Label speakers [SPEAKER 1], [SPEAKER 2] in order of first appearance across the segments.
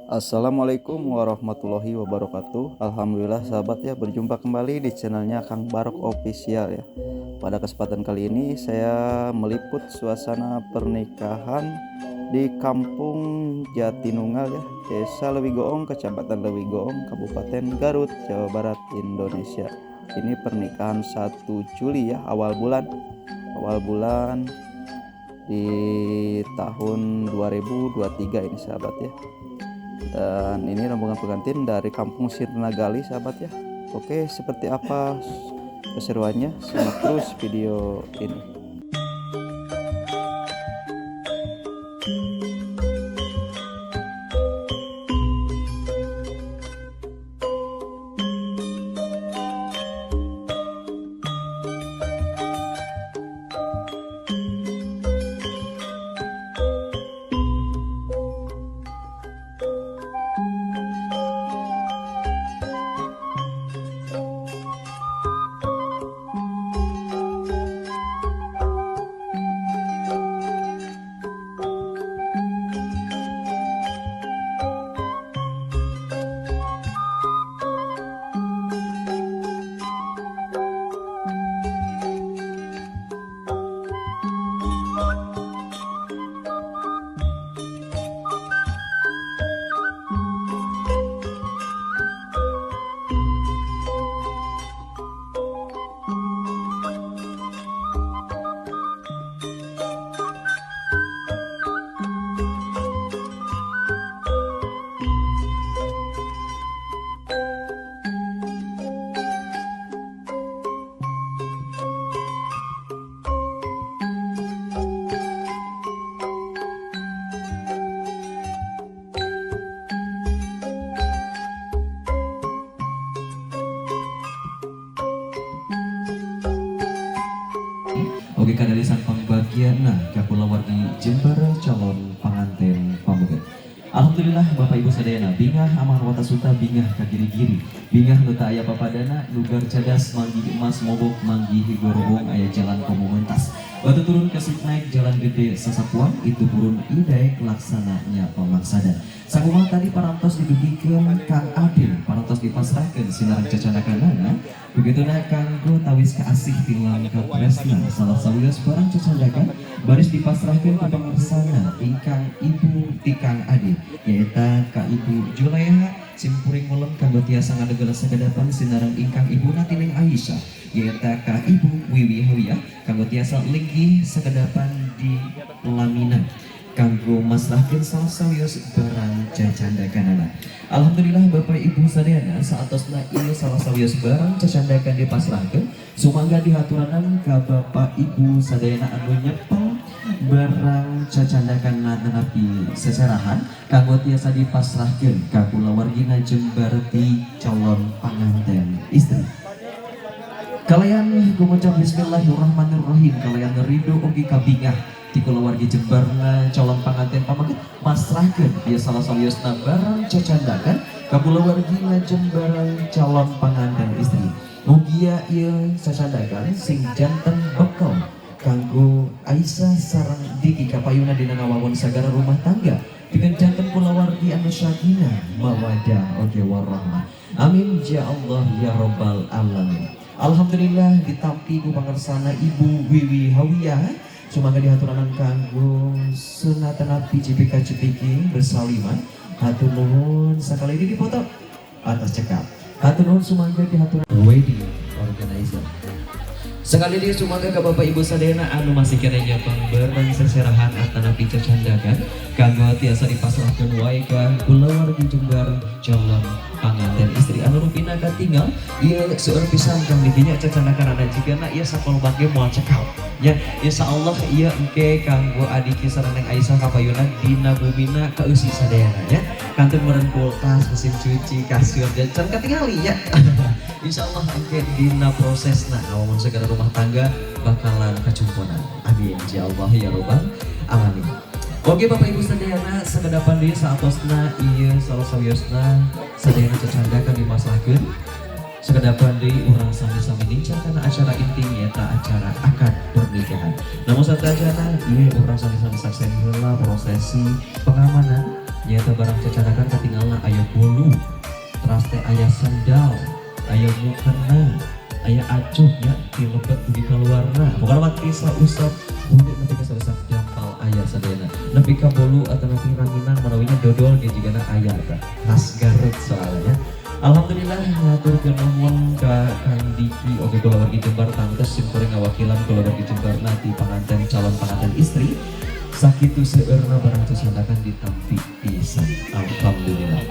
[SPEAKER 1] Assalamualaikum warahmatullahi wabarakatuh. Alhamdulillah sahabat ya, berjumpa kembali di channelnya Kang Barok Official ya. Pada kesempatan kali ini saya meliput suasana pernikahan di Kampung Jatinunggal ya, Desa Leuwigoong, Kecamatan Leuwigoong, Kabupaten Garut, Jawa Barat, Indonesia. Ini pernikahan 1 Juli ya, awal bulan di tahun 2023 ini sahabat ya. Dan ini rombongan pengantin dari Kampung Sirnagalih sahabat ya. Oke, seperti apa keseruannya? Simak terus video ini.
[SPEAKER 2] Oke, kadalisan pangbagiana ka kulawargi Jember calon panganten pameget. Alhamdulillah, Bapak Ibu sadayana, bingah amang wata suta, bingah ka giri-giri, bingah nu aya papadana, lugar cadas manggih emas mobok, manggih gorobong, aya jalan komunitas batu turun kesik naik jalan gede sasapuan itu purun idaek laksananya pamaksada. Sakumaha tadi parantos didugikeun Kang Adil, parantos dipasrahkeun sinareng cacandakanana, begituna kanggo tawis kaasih tilang katresna, salah sawios barang cacandakan baris dipasrahkeun ku pangersana ingkang ibu ti Kang Ade, nyaeta ka Ibu Juleha. Simkuring melem kanggo tiasa ngadegel sakedapan sinareng ingkang ibuna ti Neng Aisyah, nyaeta ka Ibu Wiwi Hawiyah, kanggo tiasa linggih sakedapan di pelaminan kanggo masrahkeun salah sawios barang cacandakanana. Alhamdulillah, Bapak Ibu sadayana, saatosna ieu salah sawios barang cacandakan dipasrahkeun, sumangga dihaturanan ka Bapak Ibu sadayana anu nyepeng barang cacandakan atanapi seserahan kanggo tiasa dipasrahkeun ka kulawargina Jember ti calon panganten istri. Kalayan gumaca bismillahirrahmanirrahim, kalayan ridho ugi kabingah ti kulawargi Jemberna calon panganten pameget, masrahkeun ieu salah sawiosna barang cacandakan ka kulawargina Jember calon panganten istri. Mugia ieu cacandakan sing janten bekal kanggo Aisyah sareng Diki kapayuna dina ngawangun sagara rumah tangga pikeun janten kulawargi anu sakinah mawadah oge warahmah. Amin ya Allah ya robbal alamin. Alhamdulillah, ditampi ku pangersana Ibu Wiwi Hawiyah. Sumangga dihaturanan kanggo sunatanapi cipika cipiki bersaliman. Hatur nuhun, sakali ini dipoto atas cekap. Hatur nuhun, sumangga dihaturan wedding organizer. Sekali deui sumangga ka Bapak Ibu sadayana anu masih keneh nyepeng barang seserahan atanapi cacandakan kanggo tiasa dipasrahkeun wae ka kulawargi Jember calon panganten istri anu rupina katingal ieu seueur pisan kang didinya cacandakanana, jigana ieu sakolbak ge moal cekap ya. Insyaallah ieu engke kanggo adiki sareng Neng Aisyah kapayuna dina bumina kaeusi sadayana ya, kantun meureun kulkas, mesin cuci, kasur dan can katingali ya. Insyaallah engke dina prosesna ngawangun segala rumah tangga bakalan kacumponan. Amin ya Allah ya robbal alamin. Oke, Bapak Ibu sadayana, sakedapan deui saatosna ieu salah sawiosna sadayana cacandakan dimasrahkeun, sakedapan deui urang sami-sami nincak kana acara inti, nyaeta acara akad pernikahan. Namun sateuacanna ieu urang sami-sami saksen heula prosesi pengamanan. Nyata barang cacandakan katinggalna aya bolu, teras teh aya sandal, aya mukena, aya acuh nya ti lebet dugi kaluarna. Pokona mah ti sausap bulu nepi ka sausap jampal aya sadayana. Nepi ka bolu atau nepi ranginang manawinya dodol ge jigana aya tah. Khas Garut soalnya. Alhamdulillah ngaturkeun nuhun ka Kang Diki oge kulawargi Jembar tangtos simkuring ngawakilan kulawargi Jembarna ti panganten calon panganten istri. Sakitu seueurna barang cacandakan ditampi pisan. Alhamdulillah.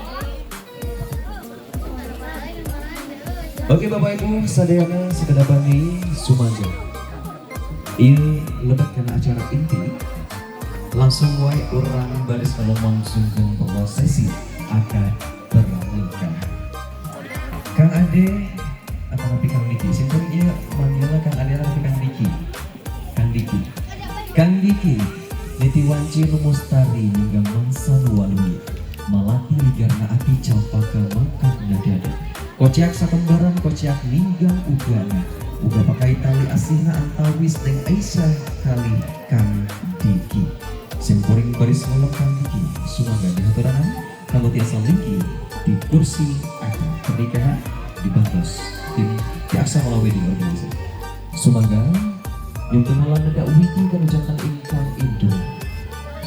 [SPEAKER 2] Oke Bapak Ibu sadayana sakedapan deui sumangga. Ieu lebet kana acara inti. Langsung wae urang baris ngalangsungkeun prosesi akad pernikahan. Kang Ade atau nepi Kang Diki? Simkuring ieu manggilna Kang Ade atau Kang Diki? Kang Diki. Kang Diki niti wanci nu mustari ninggang mangsa nu waluya. Malati ligarna ati campaka mangkak na dada. Kociak sakembaran kociak ninggang ugana. Uga pakai tali asihna antawis Neng Aisyah kali Kang Diki. Simkuring baris ngolong Kang Diki sumangga dihaturanan kanggo tiasa linggih di kursi akad pernikahan dibantos tim Tiasa melalui di organisasi. Sumangga nyungkeun neda wiki kana jantan ingkang indung.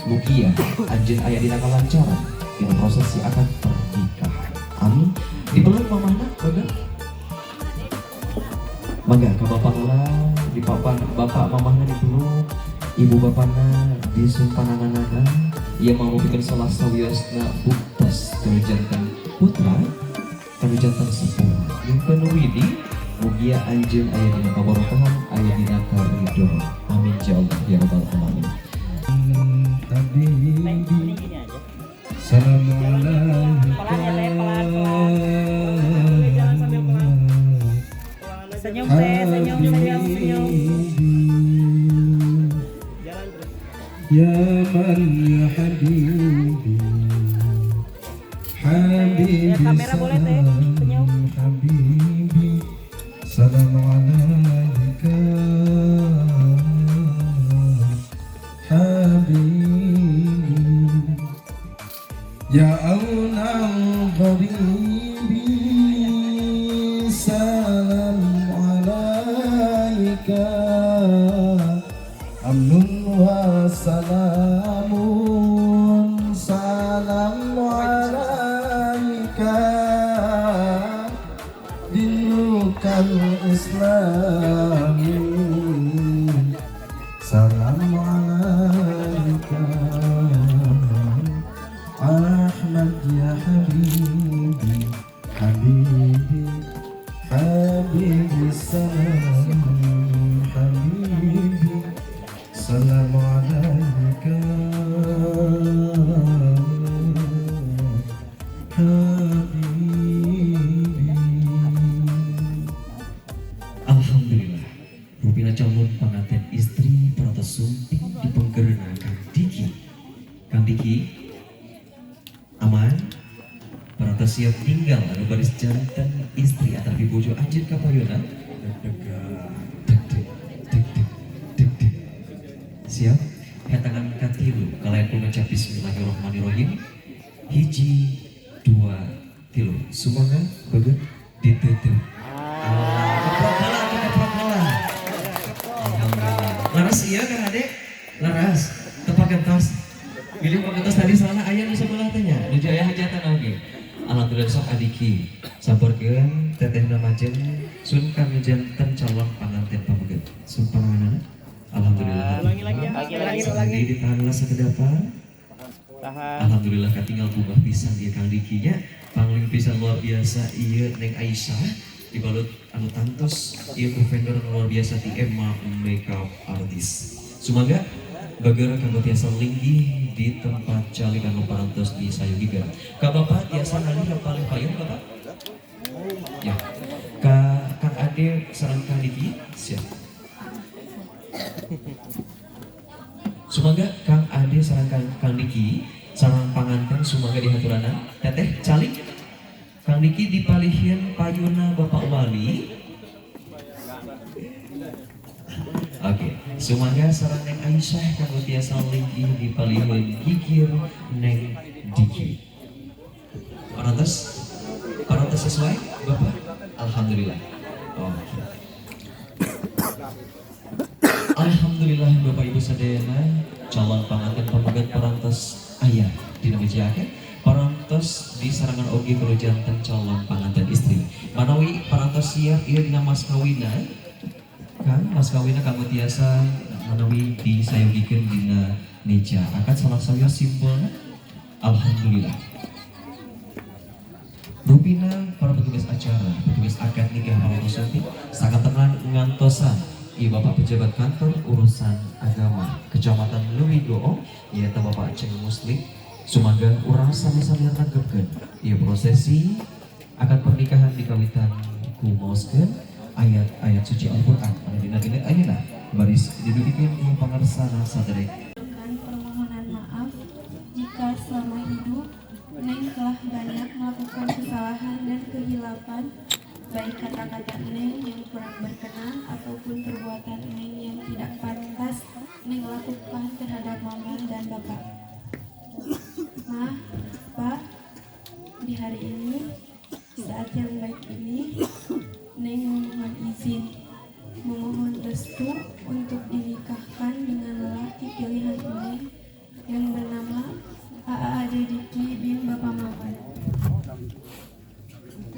[SPEAKER 2] Mugia anjeun aya dina kalancaran dina prosesi akad pernikahan. Amin. Dipeluk mamahna mangga. Mangga ka bapak heula di papan bapak mamahna dipeluk, ibu bapana disumpananganana. Ieu mau bikin salah sawiosna buktos kanu jantan putra kanu jantan sepuh. Nyungkeun widi mugia anjeun aya dina kabarokahan aya dina karidho. Amin ya Allah ya rabbal alamin.
[SPEAKER 3] Senyum teh, senyum, senyum, senyum.
[SPEAKER 4] Ya man ya habibi, habibi
[SPEAKER 3] kamera boleh teh, senyum.
[SPEAKER 4] Habibi, salam alaika habibi. Ya aunal gharibi, salam alaika, amnun wa salamun, salam alaika, dinukal islamu, salam alaika Ahmad ya habibi, habibi, habibi salam, habibi, salam alaika habibi.
[SPEAKER 2] Alhamdulillah rupina calon panganten istri parantos sumping di penggereuna Kang Diki. Kang Diki aman parantos siap tinggal anu baris jantan istri atanapi bojo anjeun ka payuna. Deg deg deg deg deg deg. Siap hetangan katilu kalayan pun ngucap bismillahirrahmanirrahim. Hiji dua tilu sumangga bageun ditutup. Allah keprok heula atuh keprok heula. Alhamdulillah. Laras ieu Kang Ade? Laras teu pagentos. Bilih pagentos tadi soalna aya nu sebelah teh nya, nuju aya hajatan oge. Alhamdulillah sok adiki sampeurkeun tetehna majeng sun kami janten calon panganten pameget. Sumpanganana. Alhamdulillah.
[SPEAKER 3] Ulangi lagi ya. Ulangi, ulangi.
[SPEAKER 2] Ditahan heula sakedapan.
[SPEAKER 3] Tahan.
[SPEAKER 2] Alhamdulillah katinggal bungah pisan ieu Kang Diki nya. Pangling pisan luar biasa ieu Neng Aisyah dibalut anu tantos ieu ku vendor anu luar biasa ti Emma Makeup Artist. Sumangga bager kanggo tiasa linggih di tempat calik anu parantos disayogikeun. Ka Bapak tiasa ngalih ka paling payun Bapak? Ya. Ka Kang Ade sareng Kang Diki siap. Sumangga Kang Ade sareng Kang Diki sareng panganten sumangga dihaturanan. Teteh calik Kang Diki dipalihin payuna Bapak Wali. Oke. Sumangga sareng Neng Aisyah kanggo tiasa linggih di paliheun gigir Neng Diki. Parantos? Parantos sesuai, Bapak? Alhamdulillah. Oke. Alhamdulillah Bapak Ibu sadayana, calon panganten pamegat parantos aya dina meja akad, parantos disarengan oge kulo janten calon panganten istri. Manawi parantos siap ieu dina mas kawina, Kang, mas kawina kanggo tiasa manawi disayogikeun dina meja akad salah sawios simbolna. Alhamdulillah. Rupina para petugas acara, petugas akad nikah parantos sumping, sakantenan ngantosan ieu Bapak pejabat kantor urusan agama Kecamatan Leuwigoong, nyaeta Bapak Aceng Muslim. Sumangga urang sami-sami nanggepkeun ieu prosesi akad pernikahan dikawitan ku maoskeun ayat-ayat suci Al-Qur'an anu dina dina ayeuna baris didugikeun ku pangarsana saderek.
[SPEAKER 5] Permohonan maaf jika selama hidup Neng telah banyak melakukan kesalahan dan kehilapan, baik kata-kata Neng yang kurang berkenan ataupun perbuatan Neng yang tidak pantas Neng lakukan terhadap Mama dan Bapak. Ma, Pak, di hari ini, saat yang baik ini, Neng memohon izin, memohon restu untuk dinikahkan dengan lelaki pilihan Neng yang bernama Aa Ade Diki bin Bapak Maman.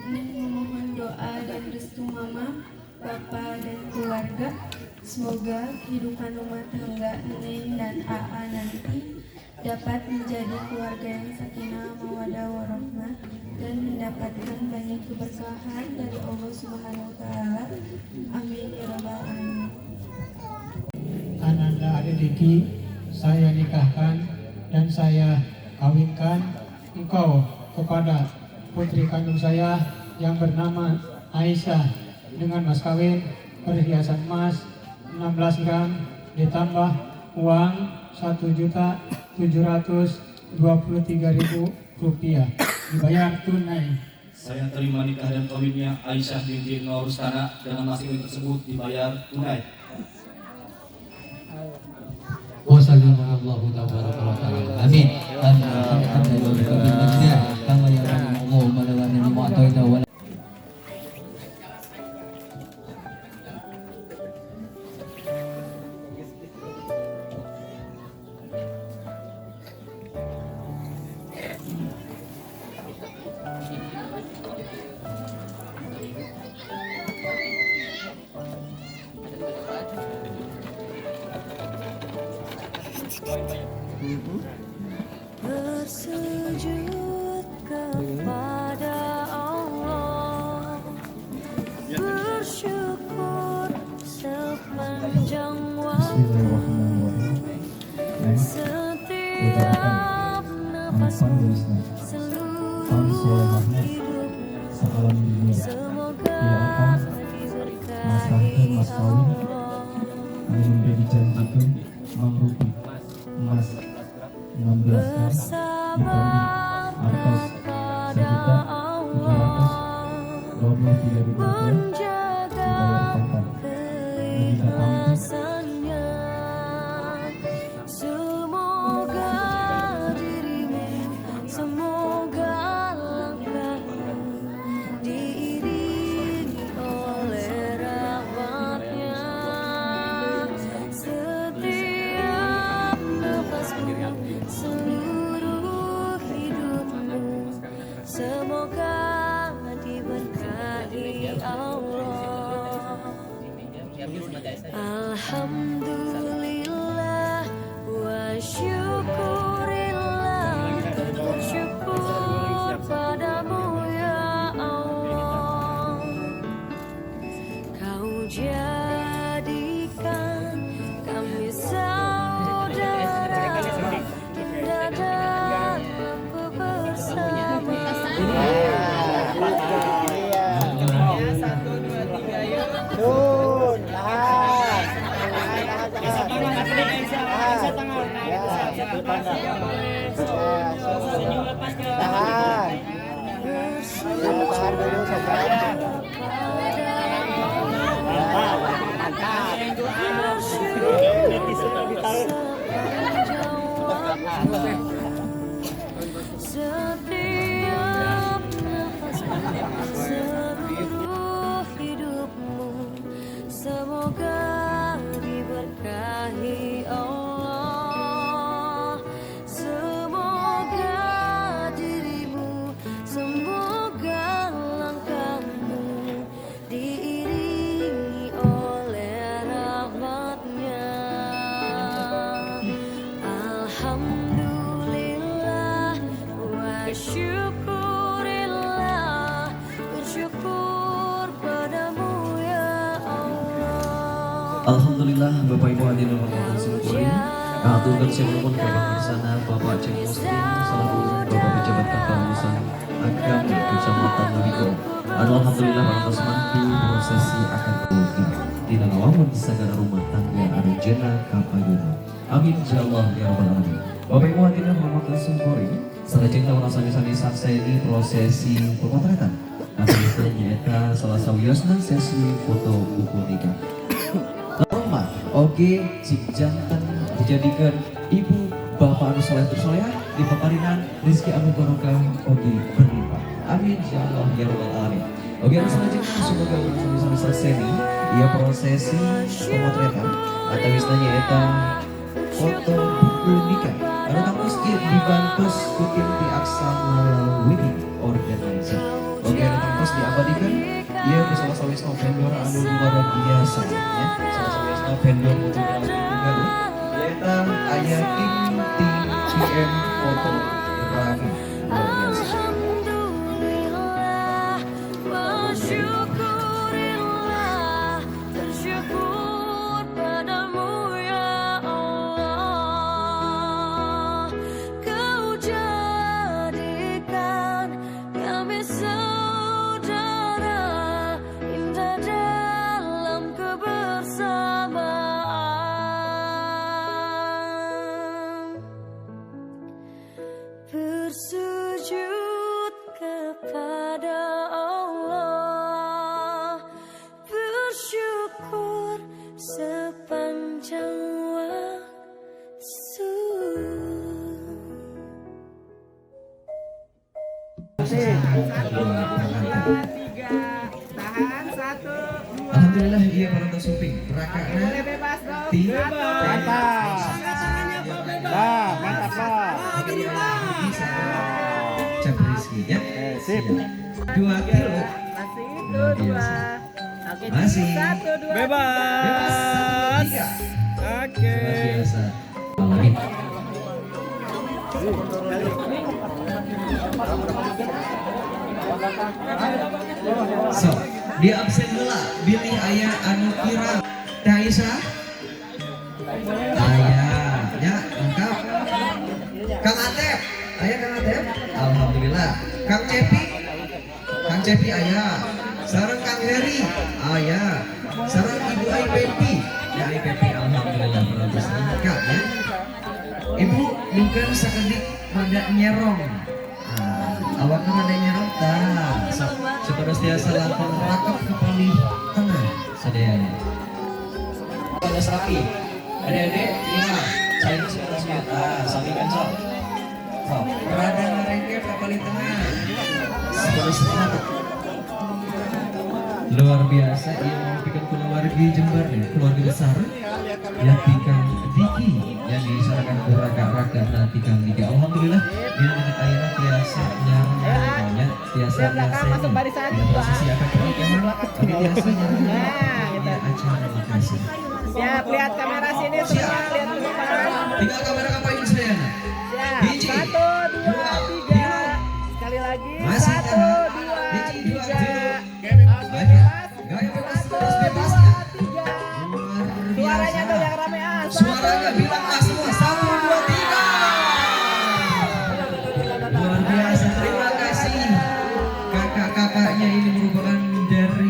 [SPEAKER 5] Neng memohon doa dan restu Mama, Bapak, dan keluarga. Semoga kehidupan rumah tangga Neng dan Aa nanti dapat menjadi keluarga yang sakinah, mawadah, warahmah, dan mendapatkan banyak keberkahan dari Allah Subhanahu wa Ta'ala. Amin ya rabbal alamin.
[SPEAKER 6] Ananda Ade Diki, saya nikahkan dan saya kawinkan engkau kepada putri kandung saya yang bernama Aisyah dengan mas kawin perhiasan emas 16 gram ditambah uang 1.723.000 rupiah dibayar tunai.
[SPEAKER 7] Saya terima nikah dan kawinnya Aisyah binti Nur Rustana dengan mas kawin tersebut dibayar tunai.
[SPEAKER 8] Wassalamualaikum warahmatullahi wabarakatuh. Amin. Amin.
[SPEAKER 9] Bersujud kepada Allah, bersyukur sepanjang waktu, setiap nafasmu, seluruh hidupmu, semoga diberkahi Allah.
[SPEAKER 4] Emas 16 gram ditambah artos 1.723.000 rupiah dibayar kontan.
[SPEAKER 9] Keikhlasannya, semoga dirimu, semoga langkahmu diiringi oleh rahmatnya. Setiap nafasmu, seluruh hidupmu, semoga diberkahi Allah. Alhamdulillah wa syukurillah, bersyukur padamu ya Allah. Kau jadikan kami saudara dinda dan aku bersama.
[SPEAKER 3] 1, 2, 3, yuk. Senyum lepas ke.
[SPEAKER 10] Tahan. Tahan dulu saja. Mantap.
[SPEAKER 9] Syukurillah, bersyukur padamu ya Allah.
[SPEAKER 2] Alhamdulillah Bapak Ibu hadirin hormatan simkuring. Aturkan sinuhun ka pangarsana Bapak Ceng Muslim selaku Bapak Pejabat Kantor Urusan Agama Kecamatan Leuwigoong. Anu alhamdulillah parantos mampu prosesi akad nikah dina ngawangun sagala rumah tangga anu jena kapayuna. Amin ya Allah ya rabbal alamin. Bapak Ibu hadirin hormatan simkuring, salajengna urang sami-sami sakseni prosesi pemotretan. Asalna nyaeta salah sawiosna sesi foto buku nikah. Roma, oge cik janten dijadikan ibu bapak anu soleh tersolehah di paparinan rezeki anu barokah oge berlimpah. Amin ya Allah ya rabbal alamin. Oge anu selanjutnya semoga urang sami-sami sakseni ieu prosesi pemotretan atau misalnya eta foto buku nikah. Anu tangtos ieu dibantos ku tim ti Aksama Wedding Organizer. Oke, anu tangtos diabadikan ieu ku salah sawiosna vendor anu luar biasa ya. Salah sawiosna vendor fotografi Garut nyaeta aya tim ti PM Fotografi luar biasa.
[SPEAKER 9] Alhamdulillah, wa syukurillah, bersyukur padamu ya Allah. Kau jadikan kami saudara, indah dalam kebersamaan. Bersujud kepada Allah, bersyukur sepanjang waktu.
[SPEAKER 3] Satu, dua, tiga. Tahan, satu, dua.
[SPEAKER 2] Alhamdulillah iya parantos sumping
[SPEAKER 3] Oke,
[SPEAKER 2] rakana
[SPEAKER 3] boleh bebas dong.
[SPEAKER 2] ti
[SPEAKER 10] Mantap. Nah, mantap, Pak.
[SPEAKER 2] Cap Rizky ya.
[SPEAKER 10] Sip.
[SPEAKER 2] Siap. 2 kilo.
[SPEAKER 3] Masih itu
[SPEAKER 2] Luar
[SPEAKER 3] dua.
[SPEAKER 2] biasa.
[SPEAKER 3] Oke,
[SPEAKER 2] Masih.
[SPEAKER 3] satu, dua,
[SPEAKER 7] Bebas.
[SPEAKER 2] Bebas 1, 2, 3.
[SPEAKER 7] Oke.
[SPEAKER 2] Luar biasa. Alamin. So, di absen heula bilih aya anu kirang. Teh Aisyah? Aya, ya lengkap. Kang Atep, aya Kang Atep? Alhamdulillah. Kang Cepi? Kang Cepi aya. Sareng Kang Heri aya. Sareng Ibu Ai Pepi. Ya Ai Pepi alhamdulillah parantos lengkap ya. Ibu mungkin sakedik rada nyerong. Nah, awakna rada nyerong tah. Sok supados tiasa langkung rakep ke palih tengah sadayana. Pada rapi. Adik-adik, iya. Saya sudah sudah. Ah, sami kan sok. Sok, rada ngarengkep ke palih tengah. Supados rakep. Luar biasa ia mempikan keluarga Jember nih, keluarga besar. Ya Kang Diki yang diserahkan ke raka-raka nanti Kang Diki. Alhamdulillah dia dengan ayeuna tiasa nyareng tiasa
[SPEAKER 3] Belakang masuk barisan.
[SPEAKER 2] Ya prosesi akad pernikahan tapi tiasa nyareng
[SPEAKER 3] Nah, gitu.
[SPEAKER 2] ya acara makasih.
[SPEAKER 3] Siap, lihat kamera sini semua, lihat ke depan.
[SPEAKER 2] Tinggal kamera kapain sadayana.
[SPEAKER 3] Siap.
[SPEAKER 2] Hiji,
[SPEAKER 3] 1, 2,
[SPEAKER 2] dua,
[SPEAKER 3] 3. Sekali lagi.
[SPEAKER 2] Masih
[SPEAKER 3] 1,
[SPEAKER 2] tahan.
[SPEAKER 3] 2,
[SPEAKER 2] Hiji, dua,
[SPEAKER 3] 3.
[SPEAKER 2] tilu.
[SPEAKER 3] Oke,
[SPEAKER 2] Banyak.
[SPEAKER 3] bebas.
[SPEAKER 2] Gaya bebas,
[SPEAKER 3] 1,
[SPEAKER 2] bebas, bebas.
[SPEAKER 3] 2, 3.
[SPEAKER 2] Luar
[SPEAKER 3] Suaranya
[SPEAKER 2] biasa.
[SPEAKER 3] tuh yang rame ah. 1,
[SPEAKER 2] Suaranya bilang ah semua. 1, 2, 3. Luar biasa. Terima kasih. Kakak-kakaknya ini merupakan dari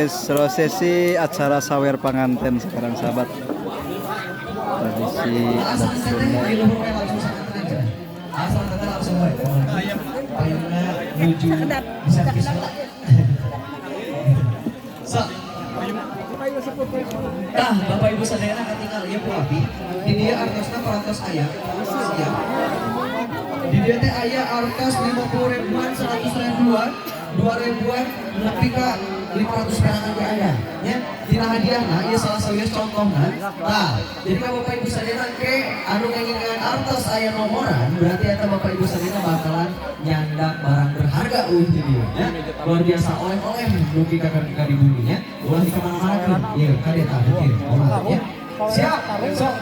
[SPEAKER 1] Prosesi acara sawer panganten sekarang, sahabat. Tradisi adat Sunda.
[SPEAKER 2] Di luhur we langsung sakantenan cenah. Asal teteh langsung we. Payungna nuju di servis heula. Sok. Tah, Bapak Ibu sadayana katinggal ieu ku abdi. Di dieu artosna parantos aya. Siap. Di dieu teh aya artos 50 ribuan, 100 ribuan, 2 ribuan, nepi ka 500 perangan ge aya. Nya, dina hadiahna ieu salah sawios contohna. Tah, jadi ka Bapak Ibu sadayana ke anu ngengingan artos aya nomoran, berarti eta Bapak Ibu sadayana bakalan nyandak barang berharga euy di dieu nya. Luar biasa oleh-oleh dugi ka ka di bumi nya. Ulah di kemana-mana ieu kade tah ieu ya. Siap, sok.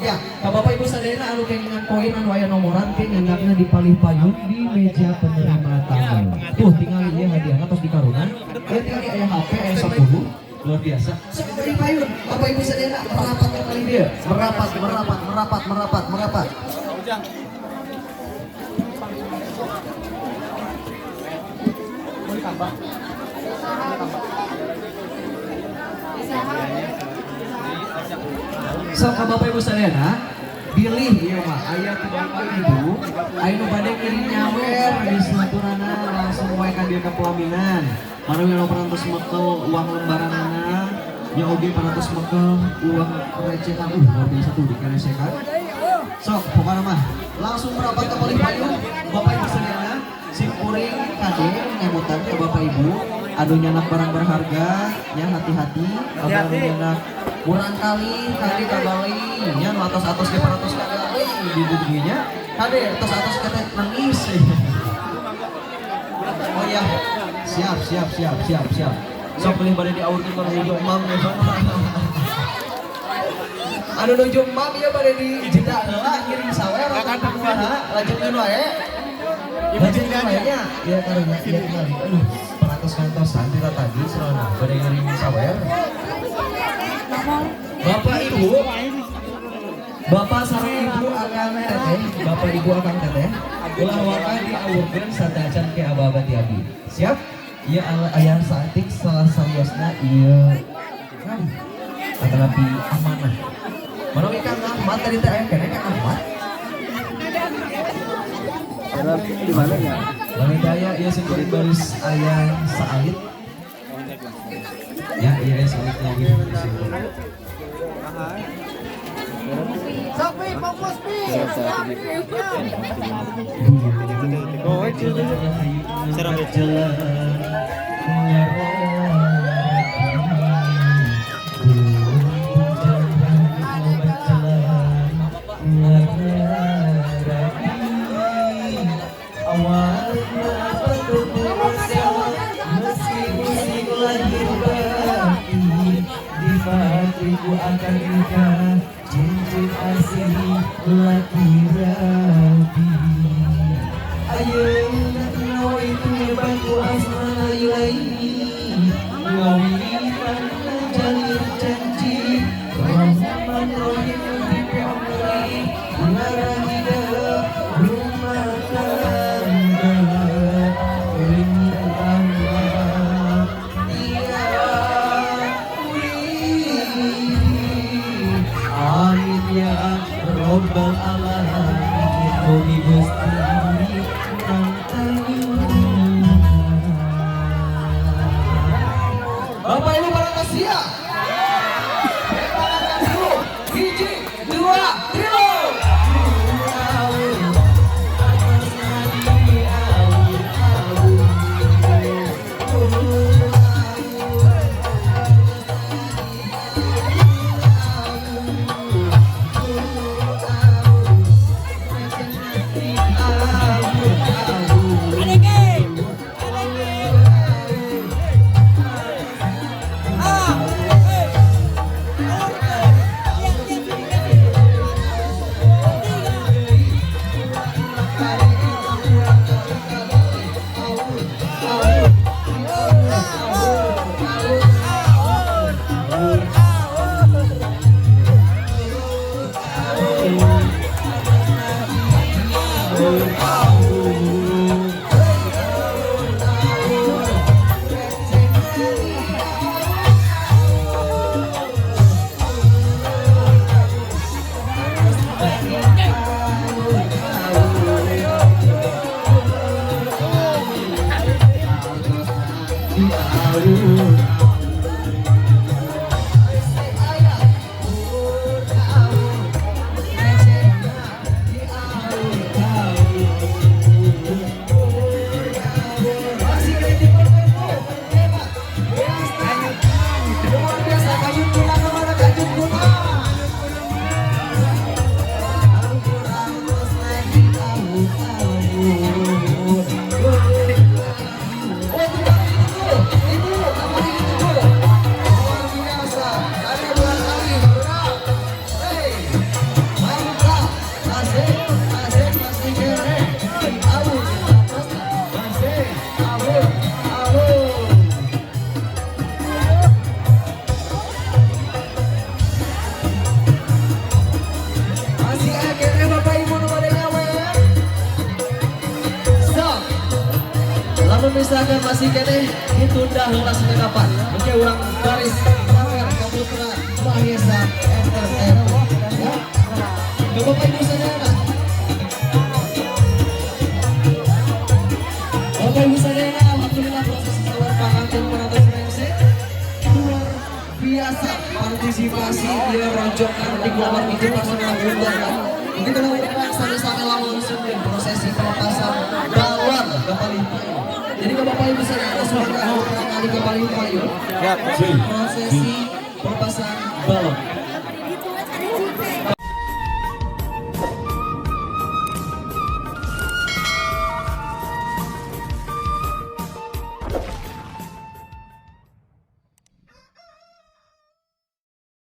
[SPEAKER 2] Ya, ka Bapak Ibu sadayana anu kengingan poin anu aya nomoran ke nyandakna di palih payun di meja penerima tamu. Tuh tinggal ieu hadiahna tos dikarunan. Ieu tinggal aya HP aya 10. Luar biasa. Sok di payun. Bapak Ibu sadayana merapat ke palih dieu. Merapat, merapat, merapat, merapat, merapat. Sok ka Bapak Ibu sadayana, bilih ieu mah aya ti Bapak Ibu, aya nu bade ngiring nyawer di selaturana langsung wae ka dieu ka pelaminan. Manawi anu parantos mekel uang lembaranana, nya oge parantos mekel uang recehan, luar biasa tuh dikeresekan. Sok pokona mah langsung merapat ke palih payun, Bapak Ibu sadayana, sim kuring kade ngemutan ke Bapak Ibu anu nyanak barang berharga nya hati-hati, anu nyanak murang kali kade kabali nya nu atos-atos ge parantos kagali di dieu nya kade atos-atos kata nangis. Oh ya, siap siap siap siap siap. Sok beli bade diaurkeun ka nuju emam ya. Anu nuju emam ieu bade di jeda heula ngiring sawer atau kumaha lanjutkeun wae. Lanjutkeun wae nya. Ieu karunya ieu tinggal. Aduh, parantos kantosan ti tadi soalna bade ngiring sawer. Bapak Ibu, Bapak sareng Ibu akang teteh, Bapak Ibu akang teteh, ulah waka diawurkeun sadacan ke aba-aba ti abi. Siap? Ieu aya saeutik salah sariosna ieu kan atanapi amanah. Manawi Kang Ahmad tadi teh aya keneh Kang Ahmad.
[SPEAKER 1] Di mana ya?
[SPEAKER 2] Manawi teh aya ieu sing kuring baris aya saalit. Ya, iya saalit lagi.
[SPEAKER 10] Sok Pi, fokus Pi.
[SPEAKER 2] Ibu akan nikah cincin asih laki rapi. Ayeuna nawaitu nyebaku asmana ilahi ngawitan jalir janji Rahman Rahim di amri ngarahida rumah tangga ring Allah amin ya robbal alamin. Mugi Gusti. Bapak Ibu para siap. Hiji, dua, tilu. Asik, masih keneh. Awun, masih, awun, awun. Masih keneh Bapak Ibu nu bade nyawer. Sok. Lamun misalkan masih keneh ditunda heula kapan. Oke, urang baris nyawer ke Putra Mahesa Entertainment. Ya. Ke Bapak Ibu sadayana. Bapak Ibu sadayana, alhamdulillah proses sawer panganten parantos rengse. Luar biasa partisipasi dia rojokan di keluarga Jepang sama undangan. Begitu urang sami-sami langsung prosesi pelepasan balon ke paling payun. Jadi ke Bapak Ibu sadayana semoga urang kali ke paling payun.
[SPEAKER 1] Siap.
[SPEAKER 2] Prosesi pelepasan balon.